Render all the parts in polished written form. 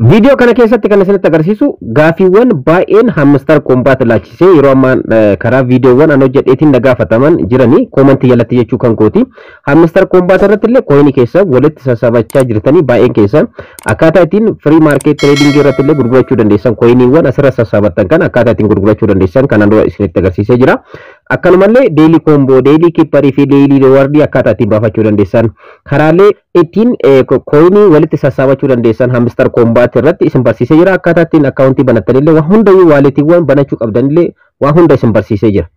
Viidiyoo kana keessatti kan isinitti agarsiisu gaafiiwwan baay'een Hamster Kombat ilaalchisee yeroo ammaa karaa viidiyoowwan an hojjedheetiin na gaafataman jiranii koomantii jalatti jechuu kan kooti. Hamster Kombat irratti illee kooyinii keessa walitti sassabachaa jirtanii, baay'een keessan akkaataa ittiin pre market trading irratti illee gurgurachuu dandeessan, kooyiniiwwan asirra sassaabatan kan akkaataa ittiin gurgurachuu dandeessan kanaan dura isinitti agarsiisee jira. Akkanumallee daily combo, daily keeper fi daily reward akkaataa ittiin baafachuu dandeessan, karaalee ittiin kooyinii walitti sassaabachuu dandeessan Hamster Kombat irratti isin barsiisee jira. Akkaataa ittiin akkaawuntii banattanillee waan hundayyuu, waaletiiwwan banachuu qabdanillee waan hunda isin barsiisee jira.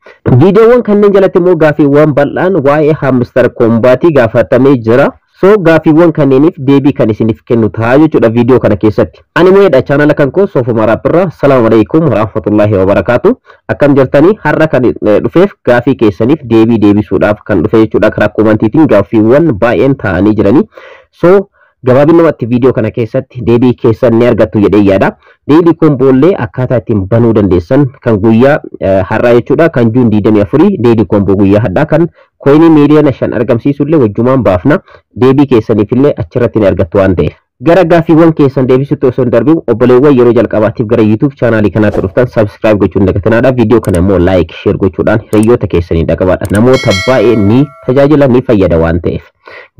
Viidiyoowwan kanneen jalatti immoo gaafiiwwan bal'aan waa'ee Hamster Kombatii gaafatamee jira. So gaafiiwwan kanneeniif deebii kan isiniif kennu ta'a jechuudha viidiyoo kana keessatti. Ani mo'eedha, chaanala kan koo Soofuma Raapirraa. Salaamu alaikum warahmatullahi wabarakaatu. Akkam jirtanii? Har'a kan dhufeef gaafii keessaniif deebii deebisuudhaaf kan dhufe jechuudha. Karaa koomantiitiin gaafiiwwan baay'een ta'anii jiranii. So gabaabinumatti viidiyoo kana keessatti deebii keessan ni argattu jedhee yaada. Daily combollee akkaataa ittiin banuu dandeessan kan guyyaa har'aa jechuudha, kan June 24 daily combo guyyaa har'aa kan kooyinii miiliyoona 5 argamsiisullee wajjumaan baafna. Deebii keessaniifillee achirratti ni argattu waan ta'eef. Gara gaaffiiwwan keessan deebisutti osoo hin darbiin, obboleewwan yeroo jalqabaatiif gara YouTube chaanaalii kanaatti dhuftan subscribe gochuun dagatinaadha. Viidiyoo kana immoo like, share gochuudhaan hiriyoota keessanii dhaqabaadha. Namoota baay'ee ni tajaajila, ni fayyada waan ta'eef.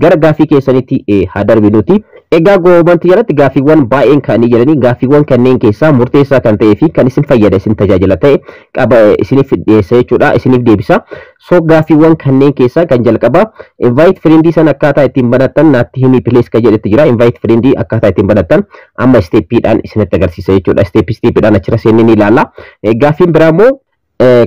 Gara gaaffii keessanitti haa darbinuti. Egaa goomantii jalatti gaaffiiwwan baay'een ka'anii jiranii, gaaffiiwwan kanneen keessaa murteessaa kan ta'ee fi kan isin fayyada, isin tajaajila ta'e qaba isiniif dhiyeessa jechuudha, isiniif deebisa. So gaaffiiwwan kanneen keessaa kan jalqabaa invite friendii san akkaataa ittiin banattan naatti himi please kan jedhetti jira. Invite friendii akkaataa ittiin banattan amma stepiidhaan isinitti agarsiisa jechuudha. Step stepiidhaan achirra seennee ni ilaalla. Gaaffiin biraa immoo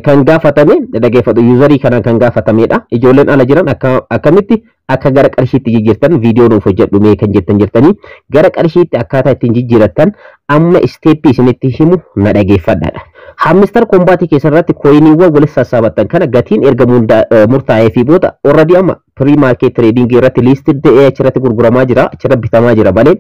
kan gaafatame, dhageeffatu, userii kanaan kan gaafatamedha. Ijoolleen ala jiran akkamitti akka gara qarshiitti jijjiirtan viidiyoo nuuf hojjedhu mee kan jettan jirtanii, gara qarshiitti akkaataa ittiin jijjiirattan amma stepii isinitti himu na dhageeffadhaadha. Hamster Kombatii keessarratti kooyiniiwwan walitti sassaabattan kana gatiin erga murtaa'ee fi booda already amma pre market trading irratti listed ta'ee achirratti gurguramaa jira, achirratti bitamaa jira malee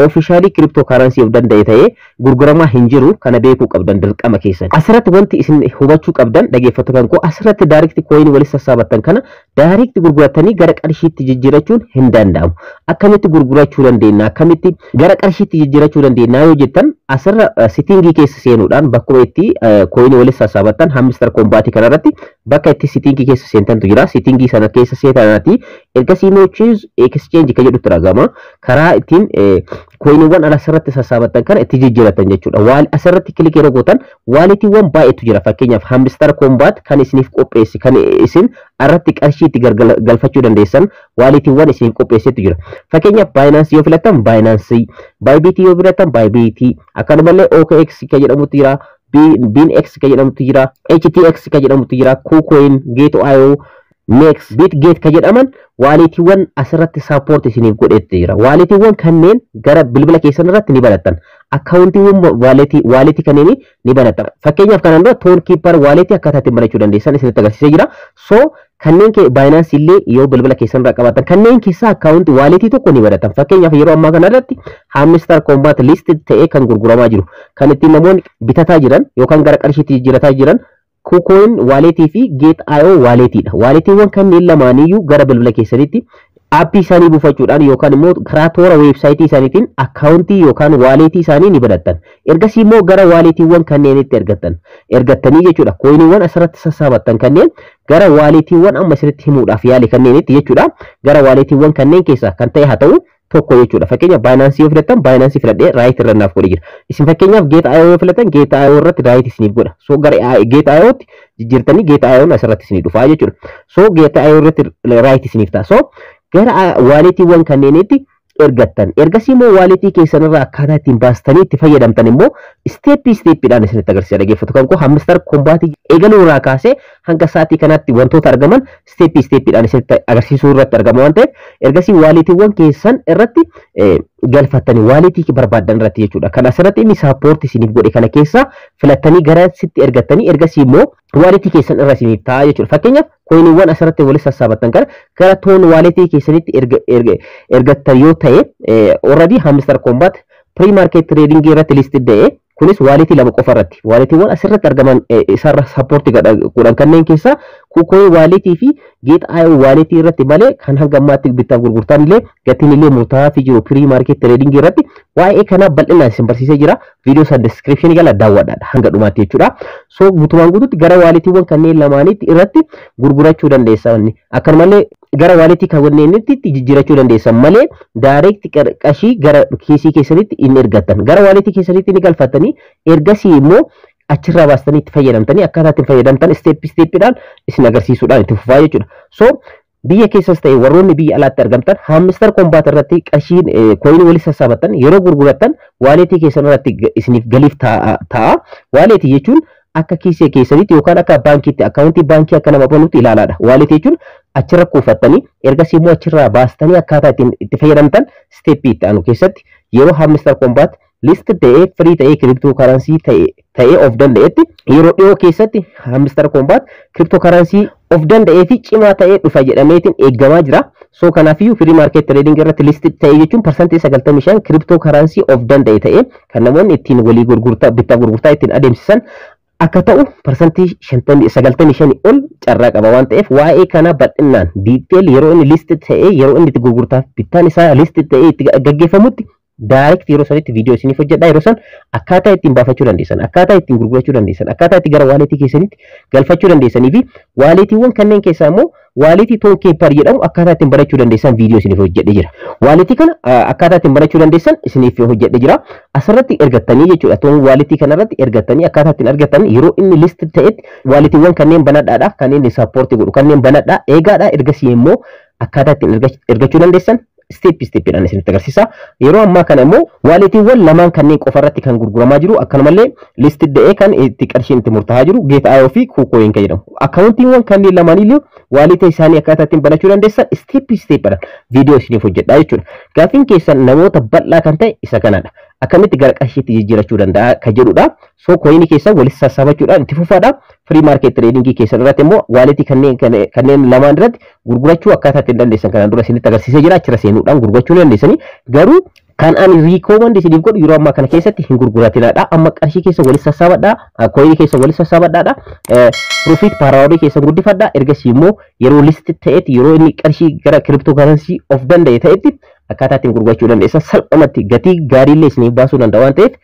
officially crypto currency of danda'e ta'ee gurguramaa hin jiru. Kana beekuu qabdan dirqama keessan. Asirratti wanti isin hubachuu qabdan, dhageeffatu kan koo, asirratti direct kooyinii walitti sassaabattan kana direct gurguratanii gara qarshiitti jijjiirachuun hin danda'amu. Akkamitti gurgurachuu dandeenya? Akkamitti gara qarshiitti jijjiirachuu dandeenya yoo jettan, asirra settingii keessa seenuudhaan bakkuma itti kooyinii walitti sassaabattan Hamster Kombatii kanarratti bakka itti settingii keessa seentantu jira. Settingii sana keessa seentanaati ergasii immoo choose exchange kan jedhutti argama. Karaa ittiin kooyiniiwwan asirratti sassaabattan kana itti jijjiiratan jechuudha. Waal asirratti click yeroo gootan waaletiiwwan baay'eetu jira. Fakkeenyaaf Hamster Kombat kan isiniif qopheesse, kan isin irratti qarshii itti galfachuu dandeessan waaletiiwwan isiniif qopheessetu jira. Fakkeenyaaf Binance yoo filattan Binance, Bybit yoo filattan Bybit, akkanumallee OKX kan jedhamutu jira. BingX kan jedhamutu jira, HTX kan jedhamutu jira, KuCoin, Gate.io, MEXC, Bitget kan jedhaman waaletiiwwan asirratti support isiniif godhetti jira. Waaletiiwwan kanneen gara bilbila keessan irratti ni banattan. Akkaawuntiiwwan waaletii kanneen ni banattan. Fakkeenyaaf kanaan dura Tonkeeper waaletii akkaataa ittiin banachuu dandeessan isinitti agarsiisee jira. So kanneen Binance illee yoo bilbila keessan irraa qabaatan kanneen keessaa akkaawuntii waaletii tokko ni banatan. Fakkeenyaaf yeroo ammaa kana irratti Hamster Kombat listed ta'ee kan gurguramaa jiru, kan ittiin namoonni bitataa jiran yookaan gara qarshiitti jijjiirataa jiran KuCoin waaletii fi Gate.io waaletiidha. Waaletiiwwan kanneen lamaaniyyuu gara bilbila keessanitti aappii isaanii buufachuudhaan yookaan immoo karaa toora weebsaayitii isaaniitiin akkaawuntii yookaan waaletii isaanii ni banattan. Ergasii immoo gara waaletiiwwan kanneenitti ergattan. Ergattanii jechuudha. Kooyiniiwwan asirratti sassaabattan kanneen gara waaletiiwwan amma isinitti himuudhaaf yaale kanneenitti jechuudha. Gara waaletiiwwan kanneen keessaa kan ta'e haa ta'u tokko jechuudha. Fakkeenyaaf Binance yoo filattan Binance filadhee right irra naaf godhe jira. Isin fakkeenyaaf Gate.io yoo filattan Gate.io irratti right isiniif godha. So gara Gate.iotti jijjiirtanii Gate.io'n asirratti isinii dhufaa jechuudha. So Gate.io irratti right isiniif ta'a. So gara waaletiiwwan kanneenitti ergattan. Ergasii immoo waaletii keessan irraa akkaataa ittiin baastanii itti fayyadamtan immoo stepii stepiidhaan isinitti agarsiisa, dhaggeeffatu kan koo. Hamster Kombatii eegaluu irraa kaasee hanga sa'aatii kanaatti wantoota argaman stepii stepiidhaan isinitti agarsiisuu irratti argama waan ta'eef, ergasii waaletiiwwan keessan irratti galfattanii waaletii barbaaddan irratti jechuudha. Kan asirratti inni support isiniif godhe kana keessaa filattanii gara sitti ergattanii ergasii immoo waaletii keessan irra isiniif ta'a jechuudha. Fakkeenyaaf kooyiniiwwan asirratti walitti sassaabattan kana gara TON waaletii keessanitti ergattan yoo ta'e, already Hamster Kombat pre market trading irratti listed ta'e Kunis walletii lama qofa irratti. Walletiiwwan asirratti argaman isarra support godhan kanneen keessaa KuCoin walletii fi Gate.io walletii irratti malee kan hanga ammaatti bittaaf gurgurtaan illee gatiin illee murtaa'aa fi jiru pre market tradingii irratti waa'ee kanaa bal'inaan isin barsiisee jira. Viidiyoo san descriptionii jala daawwadhaadha hanga dhumaatti jechuudha. So guutumaan guutuutti gara walletiiwwan kanneen lamaaniitti irratti gurgurachuu dandeessan. Akkanumallee gara walletii kanneenitti jijjiirachuu dandeessan malee direct qarshii gara kiisii keessanitti hin ergattan. Gara walletii keessanitti ni galfattanii, ergasii immoo achirraa baastanii itti fayyadamtanii, akkaataa ittiin fayyadamtan step stepiidhaan isin agarsiisuudhaan itti fufaa jechuudha. So biyya keessas ta'e warroonni biyya alaatti argamtan, Hamster Kombat irratti qarshiin coinii walitti sassaabattan yeroo gurgurattan walletii keessan irratti isiniif galiif ta'a. Walletii jechuun akka kiisee keessanitti yookaan akka baankiitti, accountii baankii akka nama banutti ilaalaadha. Walletii jechuun achirra kuufattanii, ergasii immoo achirraa baastanii akkaataa ittiin itti fayyadamtan stepii itti aanu keessatti, yeroo Hamster Kombat list ta'ee, free ta'ee, crypto currency ta'ee of danda'etti, yeroo dhiyoo keessatti Hamster Kombat crypto currency of danda'ee fi cimaa ta'ee dhufa jedhameetiin eeggamaa jira. So kanaafiyyuu pre market trading irratti list ta'ee jechuun 95% crypto currency of danda'e ta'ee kan namoonni ittiin walii gurgurtaa, bittaa gurgurtaa ittiin adeemsisan akka ta'u 95% ol carraa qaba waan ta'eef, waa'ee kana bal'inaan detail yeroo inni list ta'ee, yeroo inni itti gurgurtaaf bittaan isaa list ta'ee itti gaggeeffamutti direct yeroo sanitti viidiyoo isiniif hojjedha. Yeroo san akkaataa ittiin baafachuu dandeessan, akkaataa ittiin gurgurachuu dandeessan, akkaataa itti gara walletii keessanitti galfachuu dandeessanii fi walletiiwwan kanneen keessaa immoo walletii Tonkeeper jedhamu akkaataa ittiin barachuu dandeessan viidiyoo isiniif hojjedhe jira. Walletii kana akkaataa ittiin barachuu dandeessan isiniif hojjedhe jira. Asirratti ergattanii jechuudha. Ton walletii kanarratti ergattanii, akkaataa ittiin argattan yeroo inni list ta'etti walletiiwwan kanneen banadhaadha. Kanneen support godhu kanneen banadhaa eegaadha. Ergasii immoo akkaataa ittiin ergachuu dandeessan step stepiidhaan isinitti agarsiisa. Yeroo ammaa kana immoo walletiiwwan lamaan kanneen qofa irratti kan gurguramaa jiru, akkanumallee list ta'ee kan itti qarshiin itti murtaa'aa jiru Gate.io fi KuCoin kan jedhamu. Accountiiwwan kanneen lamaaniyyuu walletii isaanii akkaataa ittiin banachuu dandeessan step stepiidhaan viidiyoo isiniif hojjedha jechuudha. Gaaffiin keessan namoota bal'aa kan ta'e isa kanadha. Akkamitti gara qarshiitti jijjiirachuu danda'a kan jedhudha. So coinii keessan walitti sassaabachuudhaan itti fufaadha. Pre market tradingii keessan irratti immoo walletii kanneen lamaan irratti gurgurachuu akkaataa ittiin dandeessan kanaan dura isinitti agarsiisee jira. Achirra seenuudhaan gurgurachuu ni dandeessanii. Garuu kan ani recommend isiniif godhu yeroo ammaa kana keessatti hin gurguratinaadha. Amma qarshii keessa walitti sassaabadhaa, coinii keessa walitti sassaabadhaadha. Profit per hourii keessan guddifadhaa. Ergasii immoo yeroo list ta'etti, yeroo inni qarshii gara crypto currency of danda'e ta'etti, akkaataa ittiin gurgurachuu dandeessan salphumatti gatii gaariillee isiniif baasuu danda'a waan ta'eef,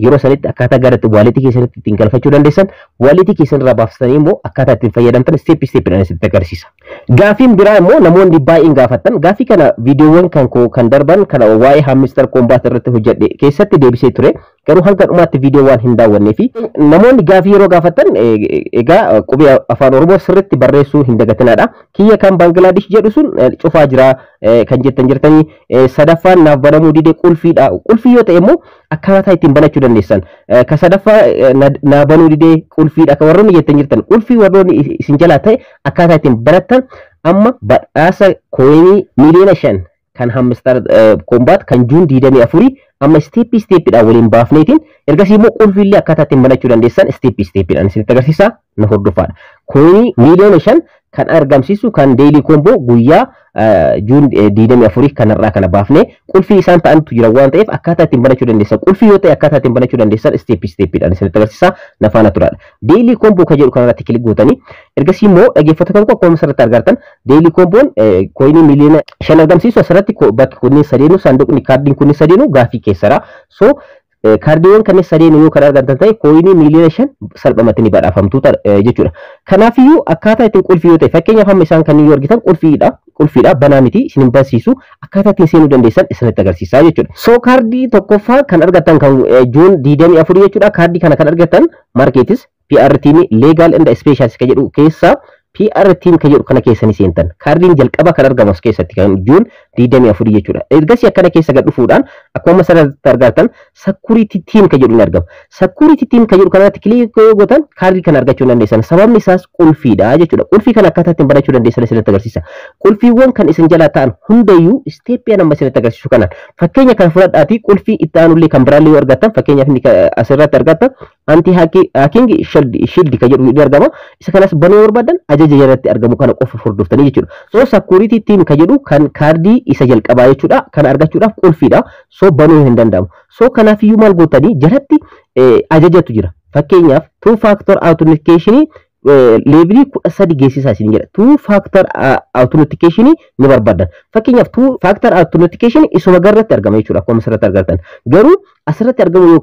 yeroo sanitti akkaataa gara walletii keessanitti ittiin galfachuu dandeessan, walletii keessan irraa baaftanii immoo akkaataa ittiin fayyadamtan step stepiidhaan isinitti agarsiisa. Gaafiin biraa immoo namoonni baay'een gaafattan, gaafii kana viidiyoowwan kan koo kan darban kana waa'ee Hamster Kombat irratti hojjedhe keessatti deebisee ture, garuu hanga dhumaatti viidiyoo waan hin daawwannee fi namoonni gaafii yeroo gaafattan egaa qubee Afaan Oromoo sirriitti barreessuu hin dagatinaadha. Kiyya kan Baangilaadesh jedhu sun cufaa jira kan jettan jirtanii, sadaffaan naaf banamuu didee, qulfiidha. Qulfii yoo ta'e immoo akkaataa ittiin banachuu dandeessan. Ka sadaffaa naa banuu didee, qulfiidha kan warroonni jettan jirtan, qulfii warroonni isin jalaa ta'e akkaataa ittiin banattan, amma badhaasa coinii 5 miiliyoona kan Hamster Kombat kan June 24 amma step stepiidhaan waliin baafneetiin, ergasii immoo qulfiillee akkaataa ittiin banachuu dandeessan step stepiidhaan isinitti agarsiisa, na hordofaadha. Coinii 5 miiliyoona kan argamsiisu kan daily combo guyyaa June 24 kanarraa kana baafnee, qulfii isaan ta'antu jira waan ta'eef, akkaataa ittiin banachuu dandeessan, qulfii yoo ta'e akkaataa ittiin banachuu dandeessan step stepiidhaan isinitti agarsiisa, na faana turaadha. Daily combo kan jedhu kanarratti click gootanii, ergasii immoo dhaggeeffattoota kan akkuma asirratti argartan daily comboon coinii 5 miiliyoona argamsiisu asirratti bakki kunniin sadeenu, saanduqni kaardiin kunniin sadeenu gaafii keessara. So kaardiiwwan kanneen sadeen yoo kan argatan ta'e coinii 5 miiliyoona salphumatti ni badhaafamtu jechuudha. Kanaafiyyuu akkaataa ittiin qulfii yoo ta'e, fakkeenyaaf amma isaan kanneen yoo argitan qulfiidha. Qulfiidha, banaa miti, isin hin barsiisu, akkaataa ittiin seenuu dandeessan isinitti agarsiisaa jechuudha. So kaardii tokkoffaa kan argatan kan June 24 jechuudha. Kaardii kana kan argatan markets PR team legal and specials kan jedhu keessaa PR team kan jedhu kana keessanii seentan. Kaardiin jalqaba kan argamu as keessatti kan June 24 jechuudha. Ergasii akkana keessa gad dhufuudhaan akkuma asirratti argatan security team kan jedhu ni argama. Security team kan jedhu kanatti click yoo gootan kaardii kana argachuu dandeessan. Sababni isaas qulfiidha jechuudha. Qulfii kana akkaataa ittiin banachuu dandeessan isinitti agarsiisa. Qulfiiwwan kan isin jalaa ta'an hundayyuu stepii amma isinitti agarsiisu kanaan. Fakkeenya kana fudhadhaatii qulfii itti aanullee kan biraallee yoo argattan, fakkeenyaaf inni asirratti argattan anti hacking shield kan jedhu ni argama. Isa kanas banuu barbaadan ajaja jalatti argamu kana qofa hordoftanii jechuudha. So security team kan jedhu kan kaardii isa jalqabaa jechuudha. Kana argachuudhaaf qulfiidha. So banuu hin danda'amu. So kanaafiyyuu maal gootanii jalatti Ajajatu jira. Fakkeenyaaf, two factor authentication levelii 13 geessisaa isin jedha. Two factor authentication ni barbaadan. Fakkeenyaaf, two factor authentication isuma garratti argama jechuudha, akkuma asirratti argattan. Garuu asirratti argamu yoo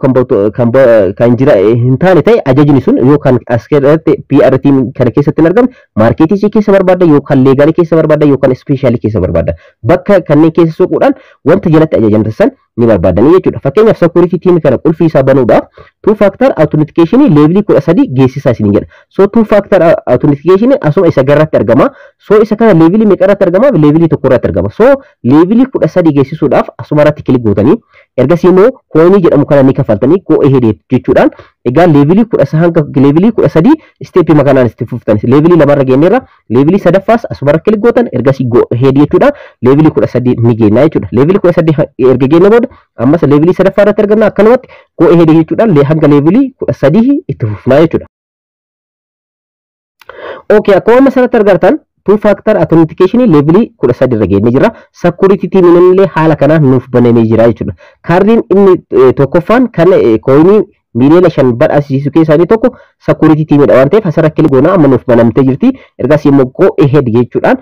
kan jira hin taane ta'e, ajajni sun yoo kan asirratti PR team kana keessatti hin argamne, marketii keessa barbaadda, yookaan legalii keessa barbaadda, yookaan specialii keessa barbaadda. Bakka kanneen keessa soquudhaan wanta jalatti ajajamtan san ni barbaadanii jechuudha. Fakkeenyaaf, security team kana qulfii isaa banuudhaaf two factor authentication levelii 13 geessisaa isin jedha. So two factor authentication asuma isa garratti argama. So isa kana levelii meeqa irratti argama? Levelii 1 irratti argama. So levelii 13 geessisuudhaaf asuma irratti click gootanii, ergasii immoo coinii jedhamu kana ni kafaltanii, go ahead jechuudhaan egaa levelii 10 hanga levelii 13 stepii makanaan itti fuftan. Levelii lamarra geenyeerra, levelii sadaffaas asumarra click gootan, ergasii go ahead jechuudhaan levelii 13 ni geenna jechuudha. Levelii 13 erga geenne booda ammas levelii sadaffaa irratti argamna, akkanumatti go ahead jechuudhaan hanga levelii 13 itti fufnaa jechuudha. Okay, akkuma amma asirratti argartan two factor authentication levelii 13 irra geenye jira. Security team illee haala kanaan nuuf banamee jira jechuudha. Kaardiin inni tokkoffaan kan coinii 5 miiliyoona badhaasisu keessaa inni tokko security teamidha waan ta'eef, asirra click goonaa, amma nuuf banamtee jirti. Ergasii immoo go ahead jechuudhaan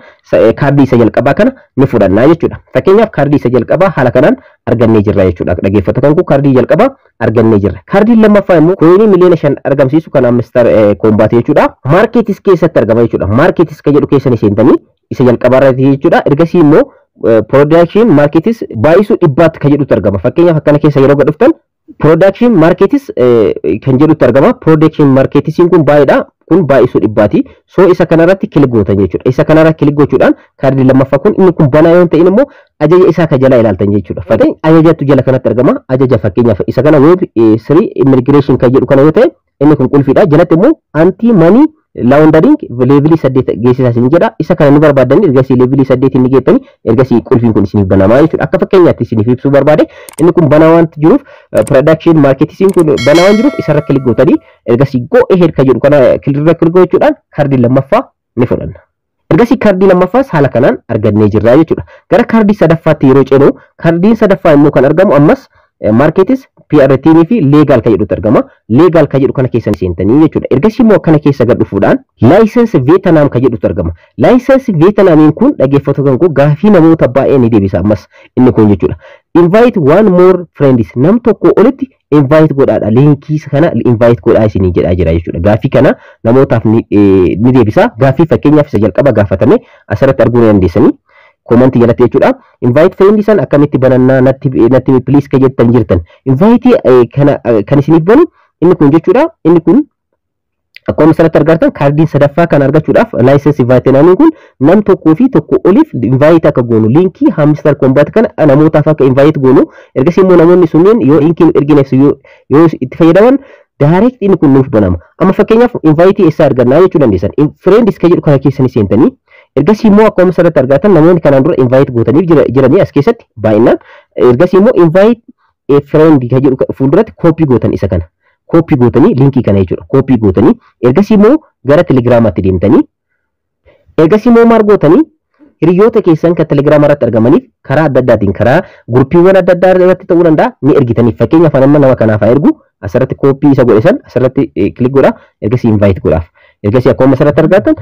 kaardii isa jalqabaa kana ni fudhannaa jechuudha. Fakkeenyaaf, kaardii isa jalqabaa haala kanaan argannee jirra jechuudha. Dhaggeeffattoota kan, kaardii jalqabaa argannee jirra. Kaardiin lammaffaa immoo coinii 5 miiliyoona argamsiisu kan Hamster Kombat jechuudha. Markets keessatti argama jechuudha. Markets kan jedhu keessa ni seentanii, isa jalqabaa irratti jechuudha. Ergasii immoo production markets baay'isuu dhibbaatti kan jedhutu argama. Fakkeenyaaf, akkana keessa yeroo gad dhuftan production markets kan jedhutu argama. Production marketisiin kun baay'eedha. Kun baay'isuu dhibbaati. So isa kanarratti click gootan jechuudha. Isa kanarratti click gochuudhaan kaardii lammaffaa kun, inni kun banaa yoo ta'in immoo ajaja isaa ka jalaa ilaaltan jechuudha. Fakkeenya, ajajatu jala kanatti argama. Ajaja fakkeenyaaf isa kana Web3 immigration kan jedhu kana yoo ta'e, inni kun qulfiidha. Jalatti immoo anti money laundering levelii 8 geessisaa isin jedha. Isa kana ni barbaaddanii, ergasii levelii 8 ni geettanii, ergasii qulfiin kun isiniif banamaa jechuudha. Akka fakkeenyaatti isiniif ibsuu barbaade, inni kun banaa waan jiruuf, production marketisiin kun banaa waan jiruuf, isarra click gootanii, ergasii go ahead kan jedhu kana irra click gochuudhaan kaardii lammaffaa ni fudhanna. Ergasii kaardii lammaffaas haala kanaan argannee jirra jechuudha. Gara kaardii sadaffaatti yeroo ceenu, kaardiin sadaffaa immoo kan argamu ammas markets, PR teamii fi legal kan jedhutu argama. Legal kan jedhu kana keessa seentanii jechuudha. Ergasii immoo akkana keessa gad dhufuudhaan license Vietnam kan jedhutu argama. License Vietnamiin kun, dhaggeeffattoota kan koo, gaafii namoota baay'ee ni deebisa ammas inni kun jechuudha. Invite one more friends, nam tokko olitti invite godhaadha. Linkii kana invite godhaa isinii jedhaa jira jechuudha. Gaafii kana namootaaf ni deebisa. Gaafii fakkeenyaaf isa jalqaba gaafatame asirratti arguu ni dandeessanii. Commentii jalatti jechuudha. Invite friend san akkamitti banannaa, natti please ka jettan jirtan. Invite kana kan isiniif banu inni kun jechuudha. Inni kun akkuma asirratti argartan, kaardiin sadaffaa kan argachuudhaaf license Vietnamiin kun nam tokkoo fi tokko oliif invite akka goonu, linkii Hamster Kombat kana namootaaf akka invite goonu, ergasii immoo namoonni sunneen yoo linkii nu ergineef yoo itti fayyadaman, direct inni kun nuuf banama. Amma fakkeenyaaf invite eessaa argannaa jechuu dandeessan. Friends kan jedhu kana keessanii seentanii, ergasii immoo akkuma asirratti argatan namoonni kanaan dura invite gootaniif jiranii as keessatti baay'inaan, ergasii immoo invite a friend kan jedhu fuulduratti copy gootan isa kana. Copy gootanii linkii kana jechuudha. Copy gootanii, ergasii immoo gara Telegramaatti deemtanii, ergasii immoo maal gootanii, hiriyoota keessan kan Telegrama irratti argamaniif karaa adda addaatiin, karaa groupiiwwan adda addaa irratti ta'uu danda'a, ni ergitaniif. Fakkeenyaaf, amma nama kanaaf haa ergu, asirratti copy isa godhe san asirratti click godha, ergasii invite godhaaf. Ergasii akkuma asirratti argattan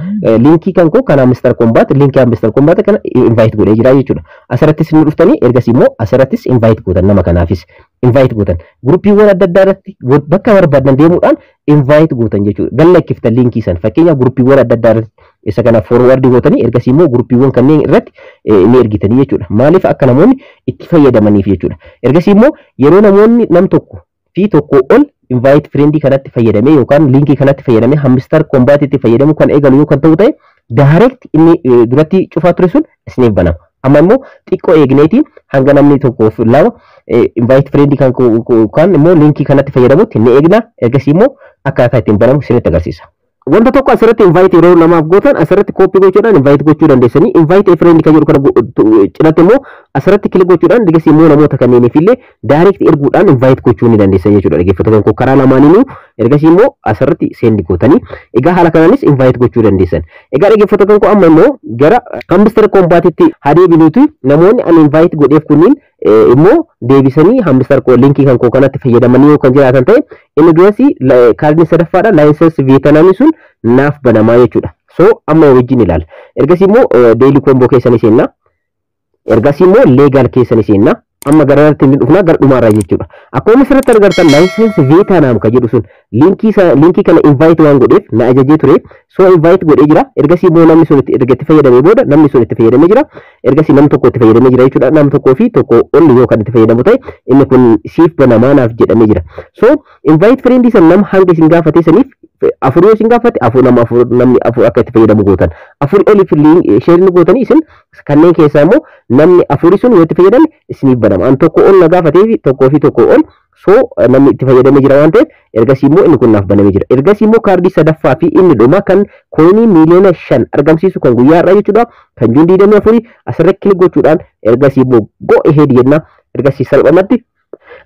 linkii kan koo kan Hamster Kombat, linkii Hamster Kombat kana invite godhee jira jechuudha. Asirrattis ni dhuftanii, ergasii immoo asirrattis invite gootan, nama kanaafis invite gootan. Groupiiwwan adda addaa irratti bakka barbaadan deemuudhaan invite gootan jechuudha. Gallakkiftan linkii san, fakkeenyaaf groupiiwwan adda addaa irratti isa kana forward gootanii, ergasii immoo groupiiwwan kanneen irratti ni ergitanii jechuudha. Maaliif? Akka namoonni itti fayyadamaniif jechuudha. Ergasii immoo yeroo namoonni nam tokko fi tokko ol invite friendii kanatti fayyadamee yookaan linkii kanatti fayyadamee Hamster Kombatitti fayyadamuu kan eegalu yoo kan ta'u ta'e, direct inni duratti cufaa ture sun isiniif banama. Amma immoo xiqqoo eegneetiin hanga namni tokkoof lama invite friendii kan yookaan immoo linkii kanatti fayyadamutti ni eegna, ergasii immoo akkaataa ittiin banamu isinitti agarsiisa. Wanta tokko asirratti invite yeroo namaaf gootan, asirratti copy gochuudhaan invite gochuu dandeessanii. Invite a friend kan jedhu kana cinatti immoo asirratti click gochuudhaan ergasii immoo namoota kanneeniif illee direct erguudhaan invite gochuu ni dandeessan jechuudha. Dhaggeeffattoota koo, karaa lamaaniinuu ergasii immoo asirratti send gootanii, egaa haala kanaanis invite gochuu dandeessan. Egaa dhaggeeffattoota koo, amma immoo gara Hamster Kombatitti haa deebinuuti. Namoonni ani invite godheef kunniin immoo deebisanii Hamster linkii kan koo kanatti fayyadamanii yoo kan jiraatan ta'e, inni durasi kaardiin sadaffaadha, license Veetanaamii sun naaf banamaa jechuudha. So amma wajjin ilaala. Ergasii immoo daily combo keessanii seenna. Ergasii immoo legal keessanii seenna. Amma gara irratti inni dhufnaa gara dhumaarraa jechuudha. Akkuma asirratti argartan, license Veetanaam kan jedhu sun linkii kana invite waan godheef na ajajee ture. So invite godhee jira. Ergasii immoo namni sun erga itti fayyadamee booda namni sun itti fayyadamee jira. Ergasii namni tokko itti fayyadamee jira jechuudha. Nam tokkoo fi tokko ol yoo kan itti fayyadamu ta'e, inni kun siif banamaa naaf jedhamee jira. So invite friend san nama hanga isin gaafate saniif, afur yoo isin gaafate afur, nama afur, namni afur akka itti fayyadamu gootan. Afur oliif share gootanii, isin kanneen keessaa immoo namni afuri sun yoo itti fayyadame isiniif banama. An tokko ol na gaafatee fi tokkoo fi tokko ol, so namni itti fayyadamee jira waan ta'eef, ergasii immoo inni kun naaf banamee jira. Ergasii immoo kaardii sadaffaa fi inni dhuma kan coinii 5 miiliyoona argamsiisu kan guyyaa har'aa jechuudha. Kan June 24 asirratti click gochuudhaan ergasii immoo go ahead jenna. Ergasii salphumatti,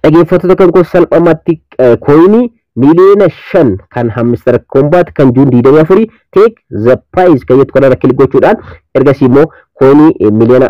dhaggeeffattoota kan koo, salphumatti coinii 5 miiliyoona kan Hamster Kombat kan June 24 take the prize kan jettu kanarra click gochuudhaan ergasii immoo coinii 5 miiliyoona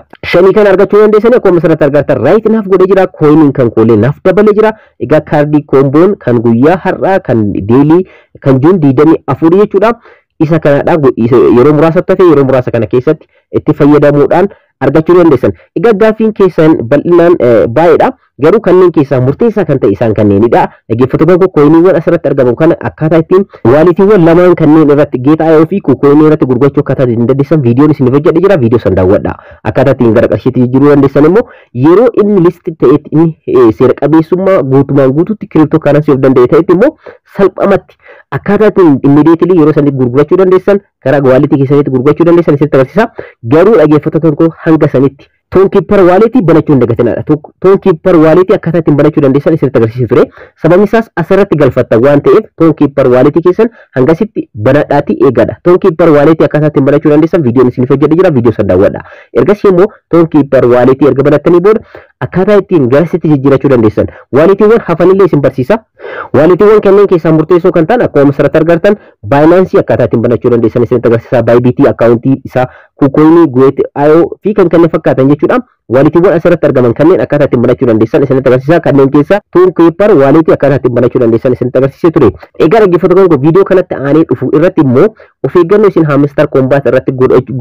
kan argachuu dandeessanii. Akkuma asirratti argattan, right naaf godhee jira, coiniin kan koolee naaf dabalee jira. Egaa kaardii comboon kan guyyaa har'aa kan daily kan June 24 jechuudha. Isa kanadha, yeroo muraasa tafe, yeroo muraasa kana keessatti itti fayyadamuudhaan argachuu dandeessan. Egaa gaaffiin keessan bal'inaan baay'eedha. Garuu kanneen keessaa murteessaa kan ta'e isaan kanneenidha. Dhaggeeffattoota koo, coiniiwwan asirratti argamu kana akkaataa ittiin walletiiwwan lamaan kanneen irratti, Gate.io fi KuCoinii irratti gurgurachuu akkaataa ittiin dandeessan viidiyoon isiniif hojjedhe jira. Viidiyoo san daawwadha. Akkaataa ittiin gara qarshiitti jijjiiruu dandeessan immoo yeroo inni list ta'etti, inni seera qabeessummaa guutumaan guutuutti crypto currency of danda'e ta'etti immoo salphamatti akkaataa ittiin immediately yeroo sanitti gurgurachuu dandeessan, karaa walletii keessanitti gurgurachuu dandeessan isinitti agarsiisa. Garuu dhaggeeffattoota koo, hanga sanitti Tonkeeper walletii banachuu hin dagatinadha. Tonkeeper walletii akkaataa ittiin banachuu dandeessan isinitti agarsiisee ture. Sababni isaas asirratti galfattan waan ta'eef, Tonkeeper walletii keessan hangasitti banadhaatii eegadha. Tonkeeper walletii akkaataa ittiin banachuu dandeessan viidiyoon isiniif hojjedhe jira. Viidiyoo san daawwadha. Ergasii immoo Tonkeeper walletii erga banattanii booda akkaataa ittiin garasitti jijjiirachuu dandeessan. Walletiiwwan hafanillee isin barsiisa. Walletiiwwan kanneen keessaa murteessoo kan ta'an, akkuma asirratti argartan, Binance akkaataa ittiin banachuu dandeessan isinitti agarsiisa. Bybit accountii isaa, KuCoinii, Gate.io fi kan kanneen fakkaatan jechuudha. Walletiiwwan asirratti argaman kanneen akkaataa ittiin banachuu dandeessan isinitti agarsiisa. Kanneen keessaa Tonkeeper walletii akkaataa ittiin banachuu dandeessan isinitti agarsiisee ture. Egaa dhaggeeffattoota koo, viidiyoo kanatti aanee dhufu irratti immoo of eeggannoo isin Hamster Kombat irratti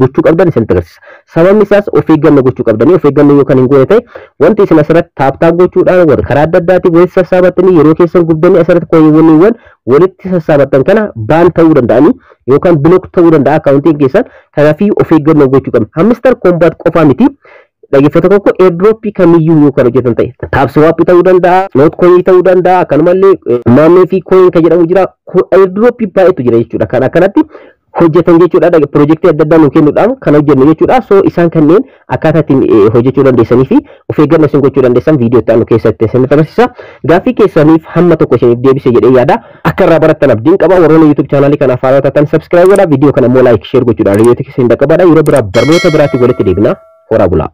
gochuu qabdan isinitti agarsiisa. Sababni isaas of eeggannoo gochuu qabdanii, of eeggannoo yoo kan hin goone ta'e, wanti isin asirratti tap tap gochuudhaan karaa adda addaatiin walitti sassaabattanii, yeroo keessan gubdanii asirratti coiniiwwan walitti sassaabattan kana ban ta'uu danda'anii yookaan block ta'uu danda'a accountiin keessan. Kanaafii of eeggannoo gochuu qabna. Hamster Kombat qofaa miti. Dhaggeeffattoota koo, airdroppii kamiyyuu yoo kan hojjetan ta'e, TapSwapii ta'uu danda'a, Notcoinii ta'uu danda'a, akkanumallee Memefi coin kan jedhamu jira, airdroppii baay'eetu jira jechuudha. Kan akkanatti hojjetan jechuudha. Piroojeektii adda addaa nu kennuudhaan kan hojjennu jechuudha. So isaan kanneen akkaataa ittiin hojjechuu dandeessanii fi of eeggannoo isin gochuu dandeessan viidiyoo itti aanu keessatti isinitti agarsiisa. Gaaffii keessaniif hamma tokko isiniif deebise jedhee yaada. Akka irraa barattan abdiin qaba. Warroonni YouTube channelii kanaaf haaraa taatan subscribe godhaa. Viidiyoo kana immoo like, share gochuudhaan hiriyoota keessan dhaqqabadha. Yeroo biraa barnoota biraatti walitti deebina. Horaa bulaa.